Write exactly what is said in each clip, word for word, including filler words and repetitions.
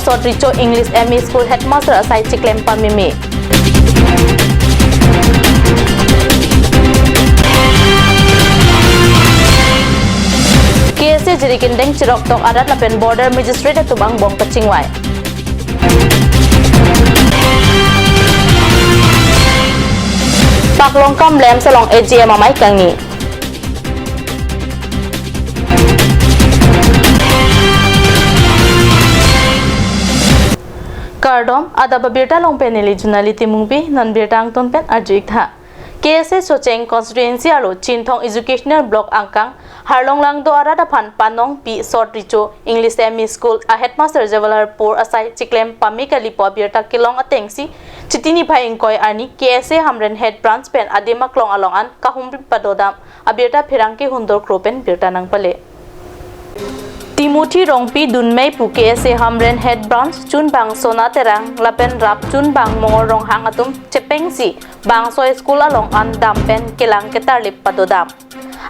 Sot Recho English M E School Headmaster asai chiklem pameme. K S A Jirikindeng chiroktok arat lapen Border Magistrate atum angbong kachingvai. Paklongkam LAMPS along A G M amei kangni. Kardom, adap abirta along pen neli Junali Timungpi, non birta angton pen arju-ik tha. K S A Socheng Constituency arlo Chinthong Educational Block angkang Harlonglangdo arat aphan panongpi Sot Recho English M E School a Headmaster Jawaharpur asai chiklem pame kalipo abirta kelong atengsi Chiti niphai ingkoi arni K S A Hamren Head Branch pen adim aklong along an kahumri padodam abirta pherangke hundor kro pen birta nangpale. Timothy Rongpi dunmei pu K S A Hamren Head Branch chunbang Sona Terang lapen rap chunbang Mongol Ronghang atum chepengsi bangso school along an dam pen kelang ketarlip padodam.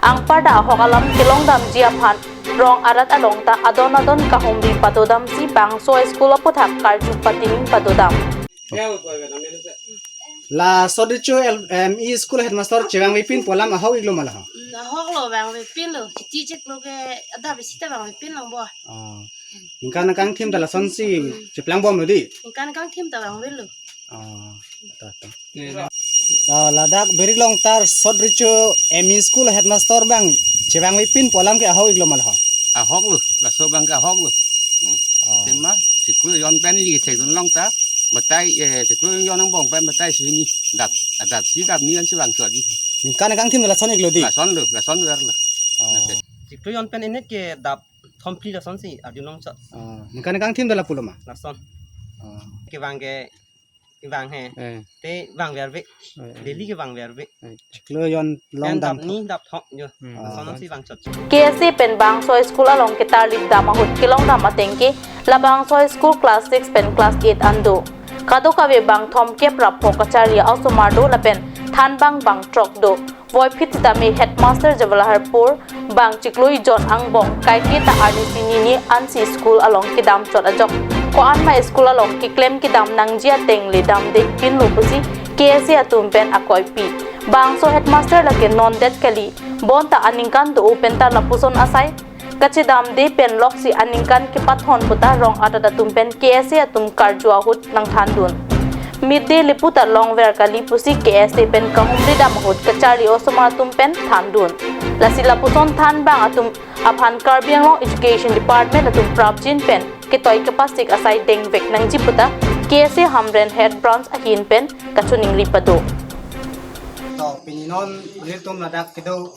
Anparta ahok alam kelongdamji aphan rong arat along ta adon adon kahumri padodamsi bangso school aputhak karju patining padodam. La Sot Recho L-, M E School Headmaster chevangvepin pu alam ahok-iklo ma la ho? Mm, ahoklo, vangvepinlo. Chiti chiklo ke adap isi ta vangvepin longpo. Oh. Ningkan kangthim ta lasonsi cheplangbomlo dei? Ningkan kangthim ta vangvelo. Oh, ta, ta. Ah, ladak Birik Longtar Sot Recho M E School Headmaster abang chevangvepin pu alam ke ahok-iklo ma la ho? Ahoklo, laso abang ke ahoklo. Hmm. Oh. Tema, chiklo jon pen ili thekdun long ta, batai, eh, chiklo jon angbong pen batai sini dap, adap si dap ni an si vangchot ji. Ningkan kangthim lason-iklo dei? Lasonlo, lason verlo. Oh. Nate. Chiklo jon pen inut ke dap thom phli lasonsi arjulongchot. Oh, ningkan kangthim ta lapulo ma? Lason. Oh. Kevang ke, kevang he. Eh. Te vangverve. Eh, eh. Daily kevangverve. Eh, chiklo jon long pen dam dap ni dap thom jo. Hmm. Lasonsi vangchot. K S A pen bangso school along ketarlip dam ahut kelongdam ateng ke labangso school class six pen class eight an do. Kadokave bang thomkep ra pho kacharli a-osomar do lapen thanbang bang throk do. Voiphit tame Headmaster Jawaharpur bang chiklo jon angbong kaike ta arnisi nini ansi school along kedamchot ajok ko-an ma school along keklem kedam nangji ateng le damdepinlo pusi K S A atum pen akoipi. Bangso Headmaster lake nondet kali, bonta aningkan do-o pen ta lapuson asai kachedamde pen loksi aningkan kepathon puta rong arat atum pen K S A atum karju ahut nangthandun. Midday le puta longver kali pusi K S A pen kahumri dam ahut kacharli osomar atum pen thandun. Lasi lapuson thanbang atum aphan Karbi Anglong Education Department atum prapjin pen ketoi kepasik asai dengvek nangji puta K S A Hamren Head Branch ahin pen kachiningri pado. To, pini non nelitum ladak kedo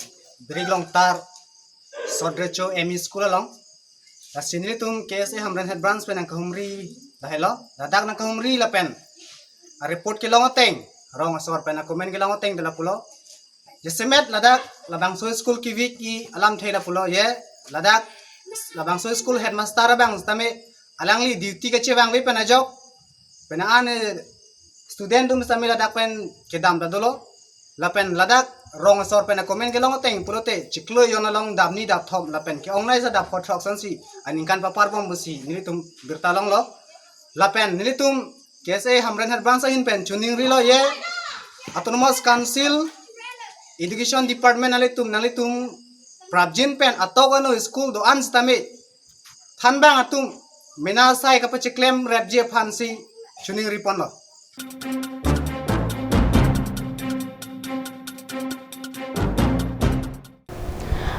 Birik Longtar Sot Recho M E School along. Lasi nelitum K S A Hamren Head Branch pen nangkahumri lahelo. Ladak nangkahumri lapen a-report kelong ateng rong asor pen a-comment kelong ateng ta lapulo. Jasemet ladak labangso school kevik-i alamthe lapulo, je ladak labangso school headmaster abang tame alangli duty kachevangve pen ajok penang an, eh, student atum tame ladak pen kedam ta dolo. Lapen ladak rong asor pen a-comment kelong ateng pulote chiklo jon along dam ni dap thom lapen ke-ongnei sa dap pho throk asonsi aningkan paparbom pusi nelitum birta longlo. Lapen nelitum K S A Hamren Head Branch ahin pen chiningrilo, je Autonomous Council Education Department nanglitum, nanglitum prapjin pen atok ano school do-an sitame thanbang atum mena asai kapachiklemrapji aphansi chiningri ponlo.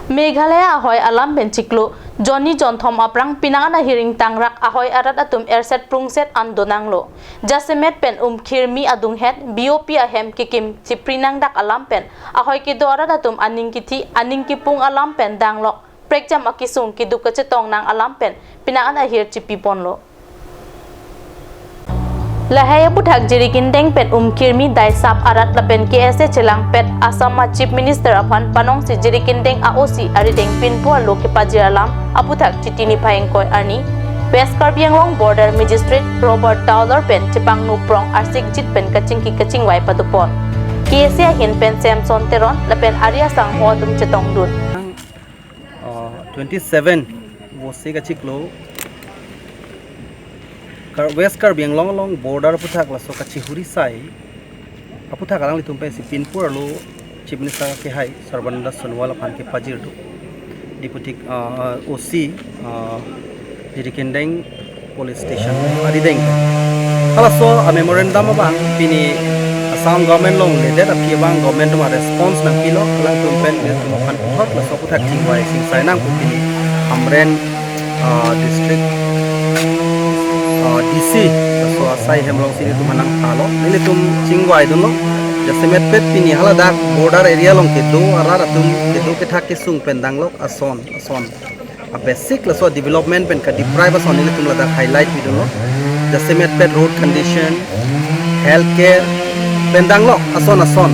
Meghalaya ahoi alam pen chiklo jonni jonthom aphrang penang an ahir ingtangrak ahoi arat atum erset prungset an donanglo. Jasemet pen Umkhirmi adunghet B O P ahem kekim chipri nangdak alam pen ahoi kedo arat atum aning kithi aning kipung alam pen danglok prekjam akesung keduk kachetong nang alam pen penang an ahir chipi ponlo. Lahei aputhak Jirikindeng pen Umkhirmi daisap arat lapen K S A chelangpet Assam a Chief Minister aphan panongsi Jirikindeng a O C arideng pinpo arlo kepajir alam aputhak Chiti niphai ingkoi arni West Karbi Anglong Border Magistrate Robert Towler pen chepangno prong arsikjit pen kachingki kachingvai padopon. K S A ahin pen Samson Teron lapen ari asangho atum chetongdun. Oh, twenty seven Vose kachiklo West Karbi Anglong along border aputhak laso kachihuri sai aputhak alanglitum pensi pinpur arlo Chief Minister akehai Sarbananda Sonowal aphan kepajir do. Diputhik, ah, O C, ah, Jirikindeng Police Station arideng. Halaso a memorandum abang pini Assam government along ledet aphi abang government atum response nangpilo, alangtum pen nelitum aphan puthot laso aputhak chingvai singsai nang pu pini Hamren, ah, district, ah, D C laso asai hem alongsi nelitum aphan nangthalo, nelitum chingvai dunlo. Jasemetpet pini haladak border area along kedo arat atum kedo kethak kesung pen danglok ason ason a basic laso development pen ka deprive ason nelitum ladak highlight pidunlo. Jasemetpet road condition, healthcare pen danglok ason ason.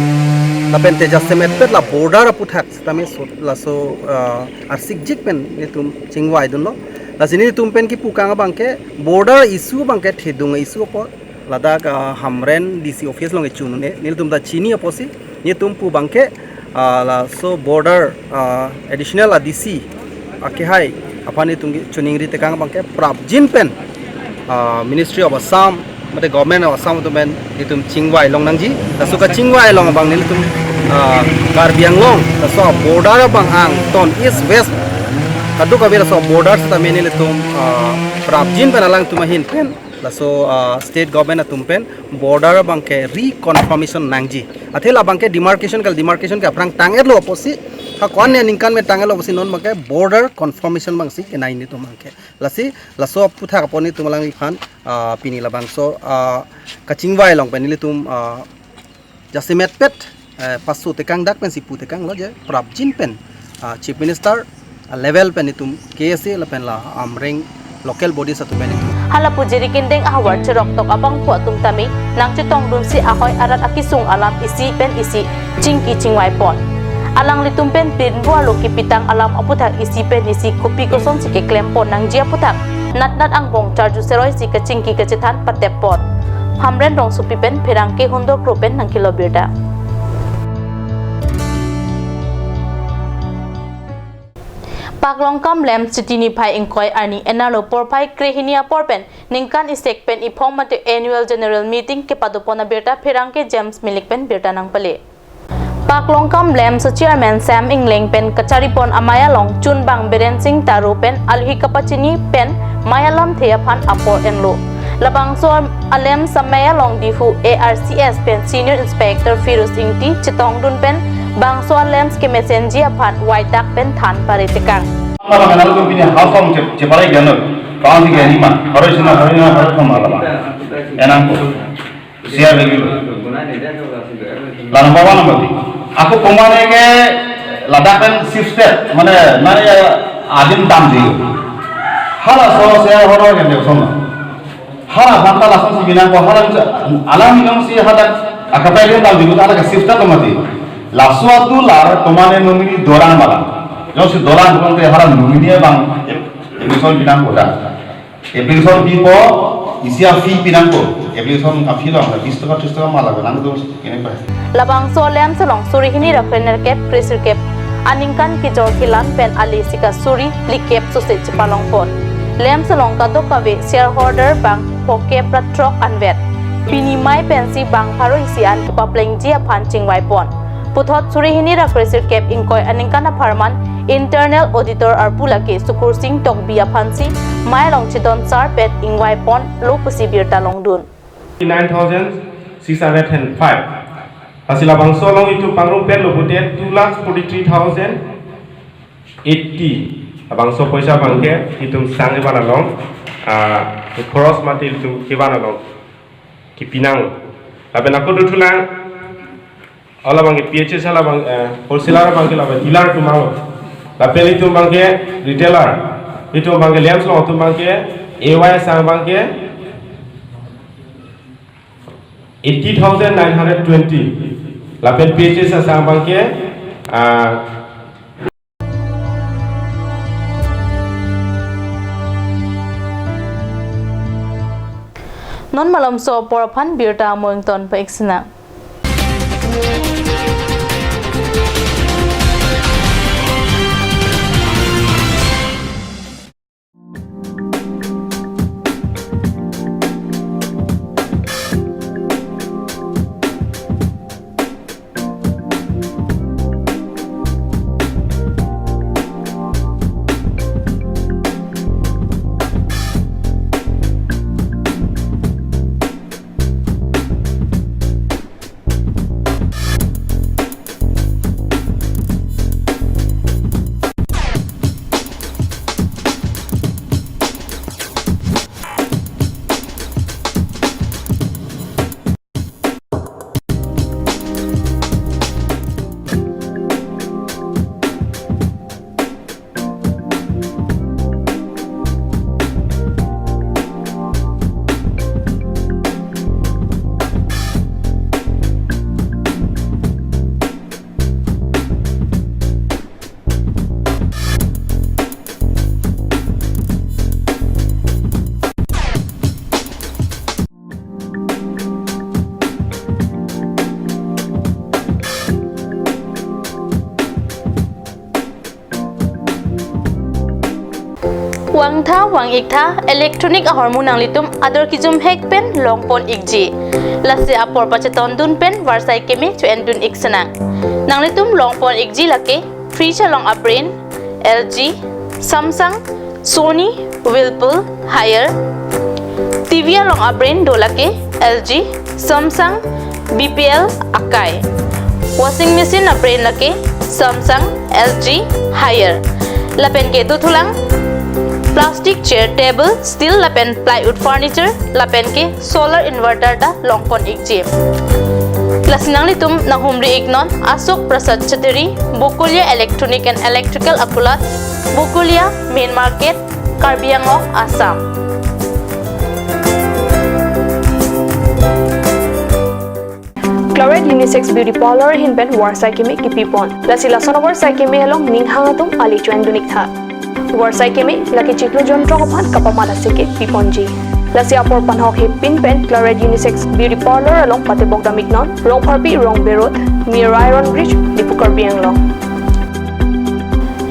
Lapen te jasemetpet la border aputhak sitame so, laso, ah, arsikjik pen nelitum chingvai dunlo. Lasi nelitum pen kipu kang abangke border issue abangke thedung issue apot ladak, ah, Hamren D C office along kechun un-e, nelitum ta chini apotsi nelitum pu abangke, ah, laso border, ah, additional a D C akehai aphan nelitum choningri tekang abangke prapjin pen, ah, Ministry of Assam mate Government of Assam atum pen nelitum chingvai long nangji. Laso kachingvai long abang nelitum, ah, Karbi Anglong laso border abang angton east west kadokave laso border sitame nelitum, ah, prapjin pen alangtum ahin pen laso, ah, state government atum pen border abangke reconfirmation nangji. Athe labangke demarcation kali, demarcation ke aphrang tang-etlo apotsi, ha ko-an aningkan me tang-etlo apotsi non abangke border confirmation abangsi kenai nelitum abangke. Lasi laso aputhak apot nelitum alangliphan, ah, pini labangso, ah, kachingvai along pen nelitum, ah, jasemetpet, eh, paso tekang dak pensi pu tekanglo je prapjin pen, ah, Chief Minister, ah, level pen itum K S A lapen la Hamren local bodies atum pen itum. Hala pu Jirikindeng ahavar cheroktok abangphu atum tame nangchetongdunsi ahoi arat akesung alam isi pen isi chingki chingvaipon. Alanglitum pen pinpur arlo kipitang alam aputhak isi pen isi kopi kosonsi keklempon nangji aputhak natnat angbong charju seroisi kachingki kachethan pateppon. Hamren rongsopi pen pherangke Hundok Kro pen nangkelo birta. Paklongkam LAMPS Chiti niphai ingkoi arni enarlo porphai krehini apor pen ningkan isek pen iphong mate annual general meeting kepadopon abirta pherangke James Milik pen birta nangpale. Paklongkam LAMPS Chairman Sam Engleng pen kacharipon amei along chunbang Biren Singh Taro pen alohi kapachini pen mei alamthe aphan apor enlo. Labangso a-LAMPS amei along Diphu A R C S pen Senior Inspector Firoz Ingti chetongdun pen bangso a-LAMPS kemesenji aphan waitak pen than pare tekang. Malam enang tu pini hal som cep-, ceparai gano. Kawan tiga lima. Harus sana, harus sana, harus sama lama. Enang tu. Siar lagi lo. Lalu bawa nama ti. Aku kemana ke ladak pen shifted, mana, mana ya adim dam di. Hala so siar horo yang dia sama. Hala banta langsung si binang ko hala alam binong si hadak akapai dia dam di, hala ke shifted nama ti. Laso atu lar kemana nominee dorang bala. Jongsi dorang bukan te hala nominee abang, ya, ya, so binang ko dah. Application pipo, isi a-fee pinangpo. Application a-fee along bis taka, tris taka ma laga nangdo kene pa. Labangso LAMPS along suri hini ra krenerkep, kresirkep aningkan kejor kelang pen ale sika suri phlikep sose chepalongpon. LAMPS along kadokave shareholder bang phokep ra throk anvet. Pini mei pensi bang pharo isi an kepaplengji aphan chingvaipon. Puthot suri hini ra kresirkep ingkoi aningkan apharman Internal Auditor arpu lake Sukur Singh Tokbi aphansi mei along chedon sarpet ingvaiponlo pusi birta longdun. Nine thousand six hundred and five. Lasi labangso along itum pangrumpetlo pute two lakh forty-three thousand eighty. Labangso poisa abangke itum sang iban along, ah, khoros mate itum kevan along kepinang. Lapen ako dothulang, hala abangke P H S, hala abang, eh, wholesaler abangke lapen dealer atum abang. Lapen itum abangke retailer. Itum abangke LAMPS along itum abangke A Y sang abangke eighty thousand nine hundred twenty. Lapen P H S asang abangke, ah, non malomso apor aphan birta amoington pa-iksina. Tha vang-iktha electronic ahormu nanglitum ador kejum hek pen longpon-ikji. Lasi apor pachetondun pen varsai keme cho-endun-ik sinang. Nanglitum longpon-ikji lake fridge along a-brand L G, Samsung, Sony, Whirlpool, Haier. T V along a-brand do lake L G, Samsung, B P L, Akai. Washing machine a-brand lake Samsung, L G, Haier. Lapen ke dothulang plastic chair, table, steel lapen plywood furniture, lapen ke solar inverter ta longpon-ikji. Lasi nanglitum nanghumri-iknon Ashok Prasad Chattery, Bokolia Electronic and Electrical Akulat, Bokolia Main Market, Karbi Anglong, Assam. Claret Unisex Beauty Parlour ahin pen varsai keme kipipon. Lasi lason avarsai keme along ning hang atum ale cho-endun-iktha. Varsai keme lake chiklo jonthrok aphan kapamat aseke piponji. Lasi apor panhok hepin pen Claret Unisex Beauty Parlour along patebok dam-iknon, Rongpharpi Rongbe Road, near Iron Bridge, Diphu, Karbi Anglong.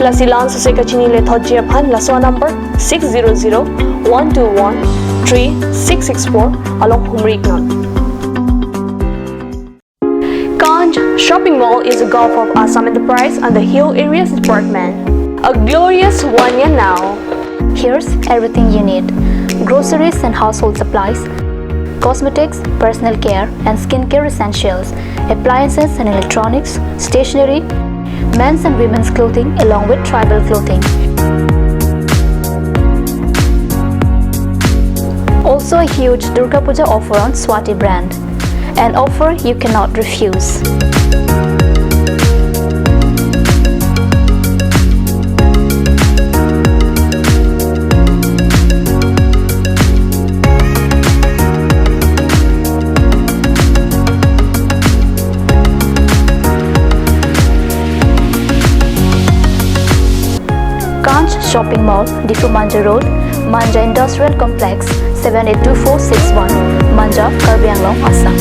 Lasi la-an sose kachini lethotji aphan laso number six zero zero one two one three six six four along humri-iknon. Kanch Shopping Mall is a gulf of Assam Enterprise and the Hill Areas Department. A glorious one year now. Here's everything you need: groceries and household supplies, cosmetics, personal care and skincare essentials, appliances and electronics, stationery, men's and women's clothing along with tribal clothing. Also a huge Durga Puja offer on Swati brand. An offer you cannot refuse. Kanch Shopping Mall, Diphu Manja Road, Manja Industrial Complex, seven eight two four six one, Manja, Karbi Anglong, Assam.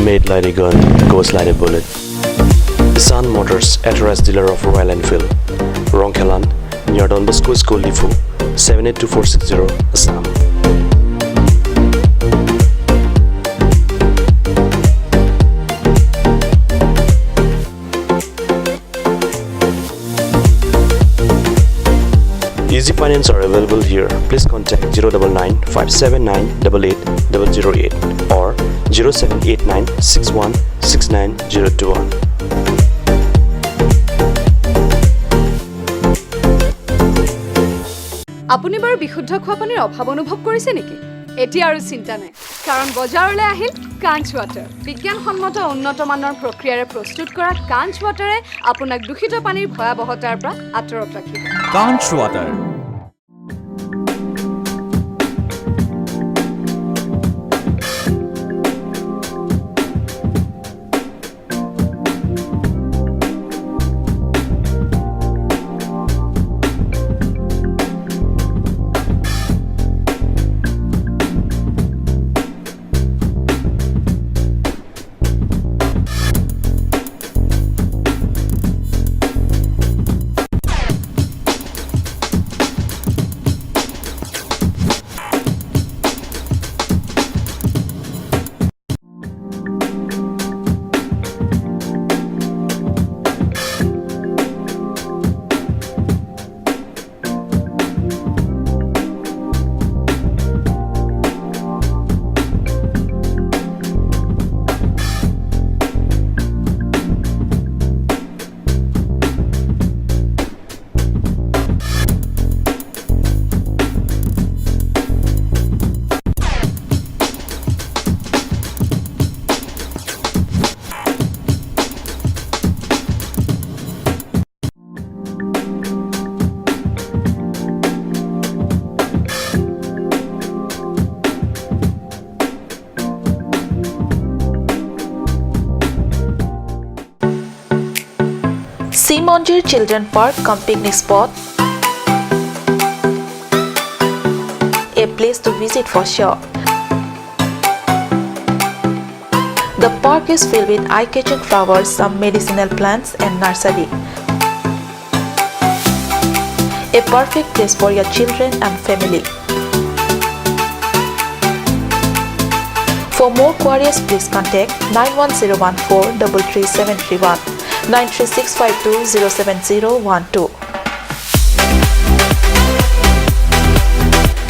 Made like a gun, goes like a bullet. Sun Motors, authorized dealer of Royal Enfield, Rongkhelan, near Don Bosco School, Diphu, seven eight two four six zero, Assam. Easy finance are available here. Please contact zero double nine five seven nine double eight double zero eight or zero seven eight nine six one six nine zero two one. আপুনি বাৰু বিশুদ্ধ খোৱা পানীৰ অভাৱ অনুভৱ কৰিছে নেকি? এতিয়া আৰু চিন্তা নাই, কাৰণ বজাৰলৈ আহিল কাঞ্চ ৱাটাৰ। বিজ্ঞানসন্মত উন্নত মানৰ প্ৰক্ৰিয়াৰে প্ৰস্তুত কৰা কাঞ্চ ৱাটাৰে আপোনাক দূষিত পানীৰ ভয়াৱহতাৰ পৰা আঁতৰত ৰাখিব। Kanch Water. Simonjir Children Park cum picnic spot, a place to visit for sure. The park is filled with eye-catching flowers, some medicinal plants and nursery. A perfect place for your children and family. For more queries, please contact nine one zero one four double three seven three one, nine three six five two zero seven zero one two.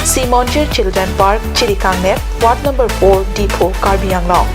Simonjir Children Park, Chirikangnep, Ward number four, Diphu, Karbi Anglong.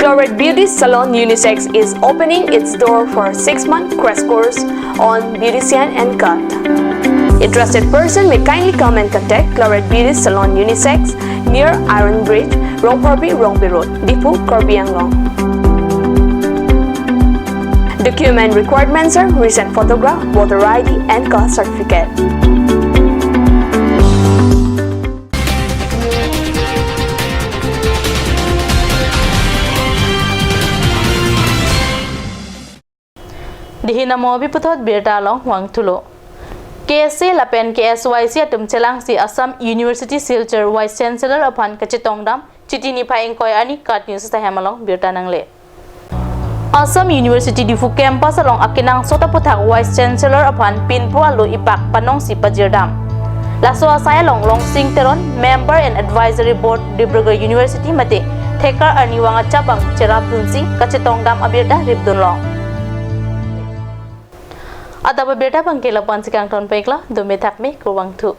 Cloret Beauty Salon Unisex is opening its door for six-month crash course on beautician and cut. Interested person may kindly come and contact Cloret Beauty Salon Unisex near Iron Bridge, Rongphorbi, Rongbe Road, Diphu, Karbi Anglong. Document requirements are recent photograph, voter I D, and caste certificate. Dihin amo abi puthot birta along vangthulo. K S A lapen K S Y C atum chelangsi Assam University Silchar Vice Chancellor aphan kachetongdam Chiti niphai ingkoi arni KAT News ahem along birta nangle. Assam University Diphu campus along akenangsot aputhak Vice Chancellor aphan pinpo alo ipak panongsi pajirdam. Laso asai along Longsing Teron, Member and Advisory Board, Dibrugarh University mate thekar arnivang achapang cherapdunsi kachetongdam abirta ripdunlong. Adap abirta abangke lapu-ansi kangtonpiklo, dome thakme, kurvangthu.